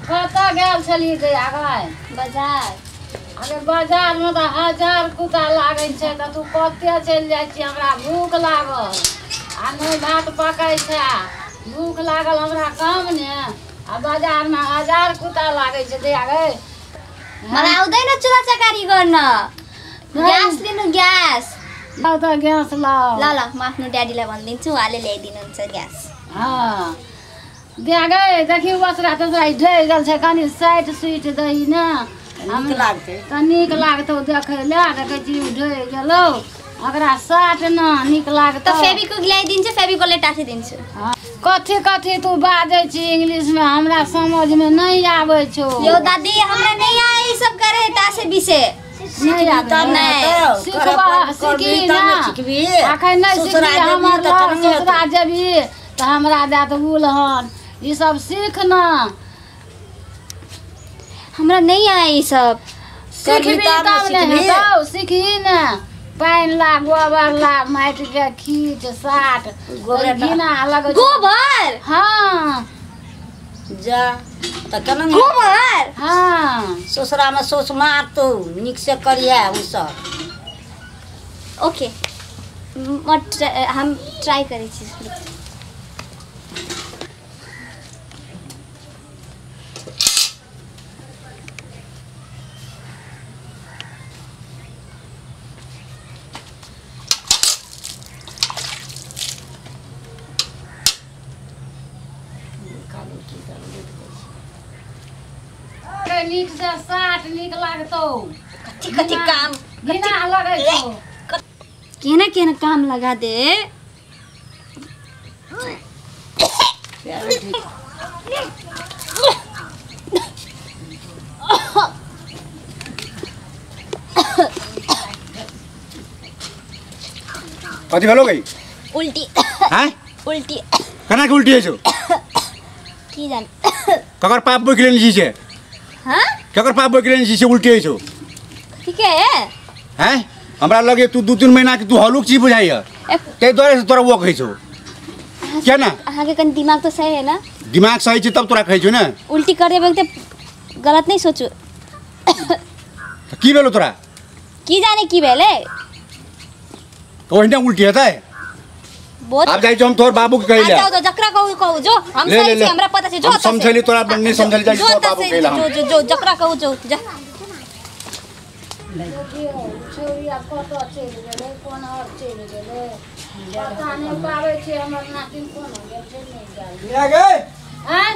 कतऽ गेल छलियै दैया गै? बाजार। अरे बाजारमे तऽ हजार कुत्ता लागै छै, तऽ तू कते चलि जाइ छी? हमरा भूख लागल आ नहि भात पकै छै, भूख लागल हमरा कम ने, आ बाजारमे हजार कुत्ता लागै छै दैया गै। मलाई आउँदैन चुला चकारी गर्न। ग्यास लिनु ग्यास। लाउ त ग्यास लाउ। ल ल म आफ्नो ड्याडीलाई भनिदिन्छु, उहाँले ल्याइदिनुहुन्छ ग्यास। हँ दैया गै, देखी ओसरा तेसरा ढहि गेल छै, कनि साइट सुइट दही ने, नीक लागतै। तऽ नीक लागतौ देखै लए। देखै छी ढहि गेलौ, ओकरा साट न नीक लागतौ। त फेभिक्विक ल्याइदिन्छु, फेभिकोलले टाँसिदिन्छु। कथी कथी तू बाजै छी इंग्लिशमे, हमरा समझमे नहि आबै छौ। यो दादी, हमरा नहि आए ई सब करे तासे बिसे। नहि आबै? सिखबा सिखी ना, अखन नहि सिखबी हमर लग ससुरा जेबही तऽ हमरा देत उलहन। ई सब सीख न। हमरा नहीं आए ई सब। सिखबी तब ने हेतौ, सिखही ने। पानि ला, गोबर ला, माटिके खींच साट, घिना लगै। गोबर? हँ जा तऽ केना गोबर? हँ ससुरामे सोस मारतौ, नीक से करिहे उ सब। ओके, म हम ट्राई करै छी। नीक से साट नीक लागतौ। कथी कथी काम घिना लगै छौ। केना केना काम लगा दे। कथी भेलो गई? उल्टी। हैं? उल्टी। केना के उल्टी होइ छौ? की जान। ककर पाप बोकि लेने छी से? हाँ? ककर पाप बोकि लेने छी से उल्टी होइ छौ? ठीक है। हैं? हमरा लगे तू 2-3 महीना के तू हलुक चीज बुझाइया, ताहि दुआरे से तोरा वो कहै छौ। क्या ना? अहाँके कनि दिमाग तो सही है ना? दिमाग सही छै तब तोरा कहै छौ ने। उल्टी कर देबै त गलत नहीं सोचू। की भेलो तोरा? की जाने की भेलै। ओहिना उल्टी हेतै? आब जाइ छौ हम तोहर बाबू के कहै ले। जाउ जकरा कहू कहू जो, हम सही छी, हमरा पता छै। जो हम समझैली तोरा नहीं समझैली, जाइ तोहर बाबू कहै ले। जो जो जो जकरा कहू जो जा। छौरी आब कतऽ चलि गेलै, कोन हर चलि गेलै पता नहि पाबै छै। हमर नातिन कोन गेल छै नहि गेल। गै आँय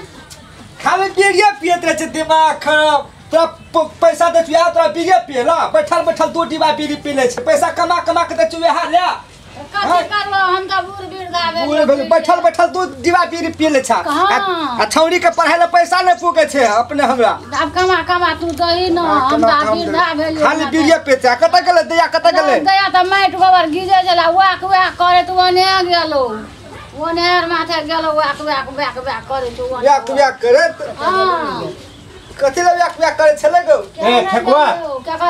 खाली बीड़िया पियत रहै छै, दिमाग खराब। तोरा पैसा दै छौ तोरा बीड़िया पियला, बैठल बैठल 2 डिब्बा बीड़ी पी लै छै। पैसा कमा कमा के दै छौ वएह ले। कथी करबो, हम तऽ बूढ़ वृद्धा भेलियै। बैठल बैठल 2 डिब्बा बीड़ी पी लै छै। आ छौरी के पढ़ाइ लए पैसा नहि पुकै छै अपने हमरा। आब कमा कमा तू दही न, हम तऽ वृद्धा भेलियै। खाली बीड़िया पियै छै। कतऽ गेलै दैया? कतऽ गेलै दैया? तऽ माटि गोबर गिजै छलै, वाक वाक करैत ओने गेलौ, ओनेर माथे गेलौ, वाक वाक वाक वाक करैत। वाक वाक करैत? हँ। कथी लए वाक वाक करै छलै गौ? ए ठकुआ,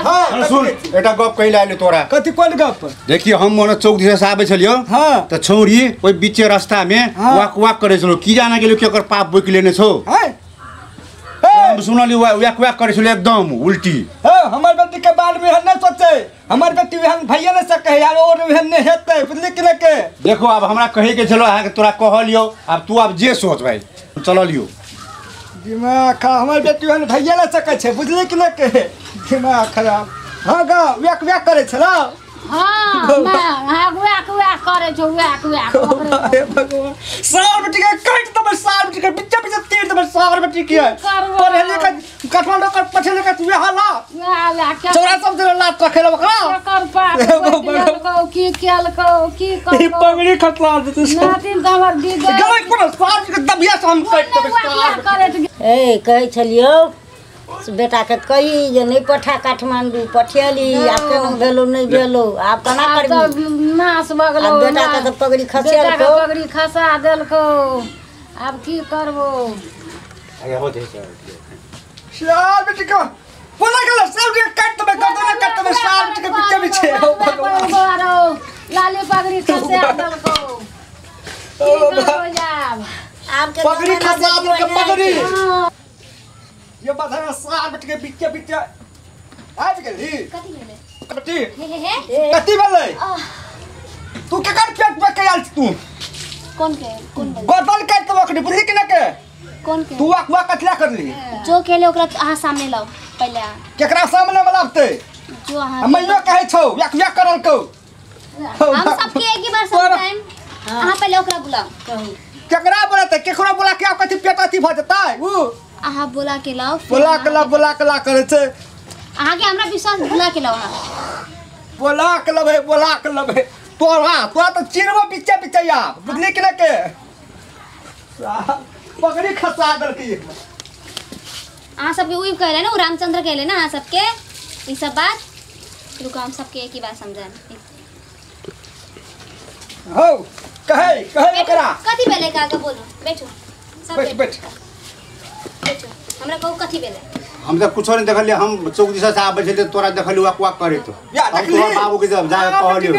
हँ सुन, एकटा गप कहै लए आयलियौ तोरा। कथी? कोन गप? देखियो हम मोन चौक दिस से आबै छलियौ। हँ। तऽ छौरी ओहि बीचे रास्ता में वाक वाक करै छलौ, की जाने गेलियौ केकर पाप बोकि लेने छौ। हम सुनलियौ वाक वाक करै छलौ एकदम उल्टी। हमर बेटी के बारे में एहन नहि सोचै, हमर बेटी एहन भइए नहि सकै है, और एहन नहि हेतै, बुझली कि नहि के? देखो आब हमरा कहै के छलौ, अहाँके तोरा कहलियौ, आब तू आब जे सोच भाइ चललियौ। दिमाग खराब, हमर बेटी एहन भइए नहि सकै छै, बुझली कि नहि के? दिमाग खराब। हँ गा वैक वैक करै छलौ? हँ वैक वैक करै छौ, वैक वैक। हे भगवान, सार बेटी के काटि देबै, सार बेटी के बिच्चे बिच्चे तीर देबै, सार बेटी के। पढ़े लिखे काठमांडू कर पढ़े लिखे वएह ला चौरा सब दिन लात रखे ला ओकरा। केकर पाप केलकौ, की केलकौ, की करलकौ? पगड़ी खतला देतै नातिन तऽ हमर गिजै गेलै कोनो सार के दबिया से हम काटि देबै सार। ए कहै छलियौ बेटा के कही जे नहीं पठा काठमांडू, पठेली आब केना भेलो नहि भेलो, आब केना करबी? नाश भऽ गेलौ। बेटा के तऽ पगड़ी खसेलकौ, पगड़ी खसा देलकौ, आब की करबो? सार बेटी के कोना गेलै? सब के काटि देबै, गर्दन काटि देबै सार बेटी के बिच्चे बिच्चे। लाली पगड़ी खसा देलकौ, की करबो? आब पगड़ी खसा देलकै पगड़ी। ये बधाई सार बेटी के बीचे बीचे आबि गेली। कथी भेलै बेटी? हे हे हे कथी भेलै? तू केकर पेट पे के आयल तू? कौन के कौन भेलै? गर्दन काटि देबो अखनी, बुझली कि ना के? कौन के? तू वाक वाक कथला करली? जो केले ओकरा अहाँ सामने लाओ पहले। केकरा सामने बलाबते? जो अहाँ मैयो कहै छौ वाक वाक करल कौ। हम सबके एक ही बार समझाएम। अहाँ पहले ओकरा बुलाओ। कहू केकरा बोलाते? केकरा बोला के कथी पेट अथी भ जतै? उ अहाँ बोला के लाओ। बोला के ला, बोला के ला करै छै। अहाँ के हमरा विश्वास, बोला के लाओ। अहाँ बोला के लबै, बोला के लबै तोरा, तोरा त चिरबो बिच्चे बिच्चे या, बुझली कि ना के? पकड़ी खसा देलकै। अहाँ सबके उही कहले ना, उ रामचंद्र कहले ना अहाँ सबके ई सब बात। रुको हम सबके एक ही बात समझाएम। हो कहे कहे ओकरा कथी भेलै काका? बोलू, बैठू सब, बैठ बैठ बैठू। हमरा कहू कथी भेलै? हम त कुछो नहीं देखलियै, हम चौक दिशा से आबै छलियै तोरा देखलियै वाक वाक करे तो। या हम तोहर बाबू के जब जा कहलियो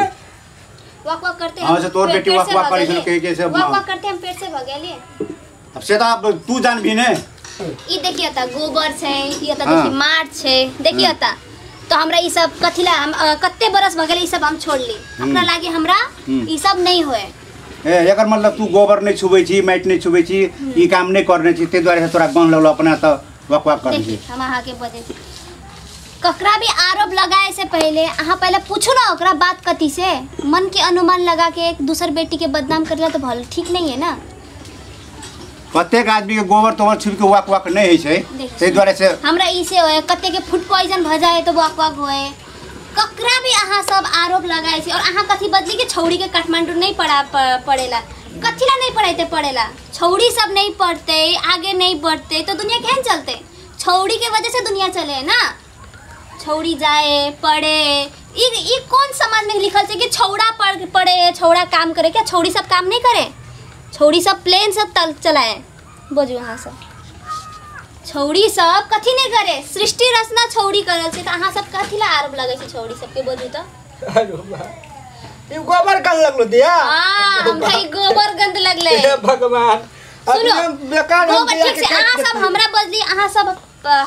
वाक वाक करते। हां से तोर बेटी वाक वाक करे छल के के से वाक वाक करते, हम पेट से भगेलिए। अब से त अब तू जानबी ने। ई देखिए त गोबर छै, ई त देखी माट छै, देखिए त। तो हमरा ई सब कथिला हम कते बरस भगेले ई सब हम छोड़ली। अपना लागे हमरा ई सब नहीं होए। ए एकर मतलब तू गोबर नहीं छुबै छी, माटि नहीं छुबै छी, ई काम नहीं करने छी, ते दुआरे से तोरा गन लगलो अपना त वाक वाक करै छी। हम अहाँ के बजै छी, ककरा भी आरोप लगाए से पहले अहाँ पहले पूछू ना ओकरा बात कथी से। मन के अनुमान लगा के एक दूसर बेटी के बदनाम करला तो भल ठीक नहीं है ना। कतेक आदमी के गोबर तोबर छुबि के वाक वाक नहीं होइ छै, तै दुआरे से हमरा ई से होए। कते के फूड पॉइजन भ जाए तो वाक वाक होए। ककरा भी अहाँ सब आरोप लगाए छी। और अहाँ कथी बदली के छौड़ी के काठमांडू नहीं पढ़ा पड़ेला, कथीला नहीं पढ़ाइते पड़ेला? छौड़ी सब नहीं पढ़ते, आगे नहीं बढ़ते तो दुनिया केहन चलते? छौड़ी के वजह से दुनिया चले है ना। छौड़ी जाए पढ़े, ई कौन समाज में लिखल छै कि छौड़ा पढ़े, छौड़ा काम करे? क्या छौड़ी सब काम नहीं करे? छौड़ी सब प्लेन सब चलाए। बोझू अहाँ सब छौड़ी सब कथी नहीं करे? सृष्टि रचना छौड़ी करल छै, त अहाँ सब कथी ला आरोप लगै छै छौड़ी सबके? बोझू त। अरे बा, ई गोबर गंद लगलो दिया। हां हमरा ई गोबर गंद लगले। हे भगवान, सुनो बेकार हम गोबर ठीक से अहाँ सब हमरा बजली, अहाँ सब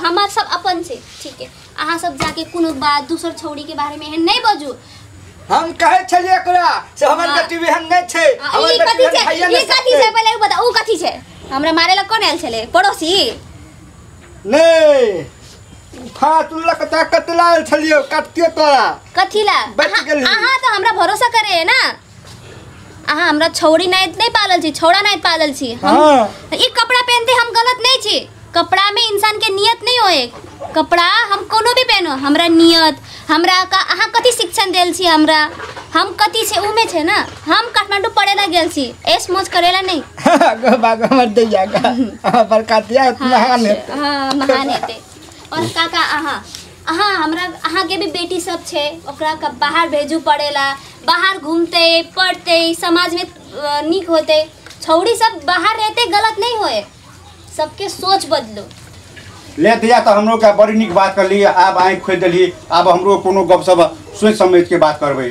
हमर सब अपन छै, ठीक है। अहाँ सब जाके कोनो बात दूसर छौड़ी के बारे में एहन नहीं बजू। हम कहै छलियै एकरा से हमर बेटी एहन नहि छै, हमर बेटी कथी छै? ई कथी छै पहिले उ बताउ, उ कथी छै? हमरा मारे ला कोन आयल छलै? पड़ोसी नहीं फातुल कता कतला आयल छलियो, काटतियो तोरा कथी ला? अहाँ तो हमरा भरोसा करे है ना। अहाँ हमरा छौड़ी नाइत नहीं पालल छी, छौड़ा नाइत पालल छी। हम ई कपड़ा पहनते हम गलत नहीं छी। कपड़ा में इंसान के नियत नहीं होए। कपड़ा हम कोनो भी पहनो, हमरा नियत हमरा का अहाँ कथी शिक्षण देल छी हमरा, हम कथी छै उमे छै ना। हम काठमांडू पढ़ेला गेल छी, ऐश मौज करेला नहीं। गो बागो मत दैया गा बरका दिया महान हेतै। हां महान हेतै। और काका अहाँ अहाँ हमरा अहाँ के भी बेटी सब छै, ओकरा का बाहर भेजू पड़ेला, बाहर घूमते पढ़ते समाज में नीक होते। छौड़ी सब बाहर रहते गलत नहीं होए, सबके सोच बदलो। ले दिया तो हमरो के बड़ी नीक बात करली, आब आँखि खोलि देली, आब हमरो कोनो गपशप सोचि समझि के बात करबै।